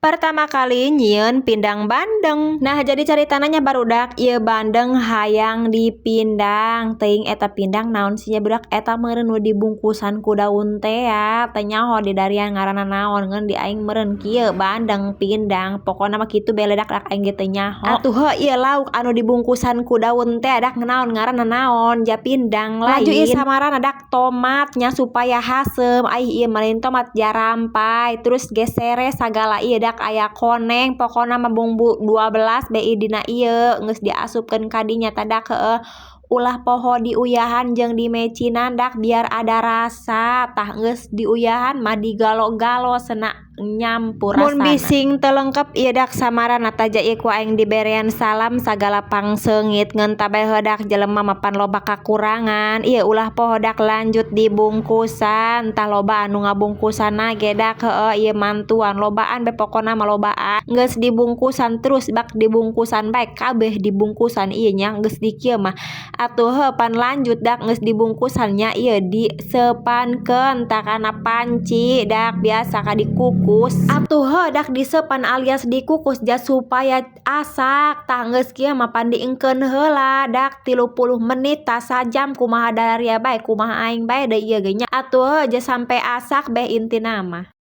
Pertama kali nyieun pindang bandeng. Nah, jadi caritana nya, barudak, ieu bandeng hayang dipindang. Teuing eta pindang naon sih nya, barudak, eta meureun nu dibungkusan ku daun tea. Teu nyaho di darian ngaranna naon, ngan di aing meureun kieu bandeng pindang. Pokona mah kitu beledak dak, aing ge teu nyaho. Atuh heuh, ieu lauk anu dibungkusan ku daun teh dak naon ngaranna, naon ja pindang lain. Laju ieu samaran dak tomatnya supaya haseum. Ai ieu mah lain tomat, jarampai, terus gesere sagala ieu dak, aya koneng, pokona mah bumbu 12 be dina ieu geus diasupkeun ka dinya tah dak. Heueuh, ulah poho diuyahan jeung dimecinan dak, biar ada rasa. Tah, geus diuyahan mah digalo-galo sena nyampur rasana. Mun bising teu lengkep ieu dak samaran taja ieu ku aing diberean salam sagala pangseungit, ngan tabe dak, jelema mah pan loba kakurangan. Ieu ulah poho dak, lanjut dibungkusan. Tah, loba anu ngabungkusanna ge dak. Heueuh, ieu mantuan lobaan be, pokona mah lobaan. Geus dibungkusan, terus bak dibungkusan bae, kabeh dibungkusan ieu nya. Geus dikieu mah atuh heuh, pan lanjut dak. Geus dibungkusan nya, ieu disepankeun tah kana panci dak, biasa ka dikukus. Atuh heuh dak, disepan alias dikukus ja supaya asak. Tah, geus kieu mah pan diengkeun heula dak 30 menit tah, sajam, kumaha daria bae, kumaha aing bae deui ieu ge nya. Atuh heuh, ja sampe asak beh intina mah.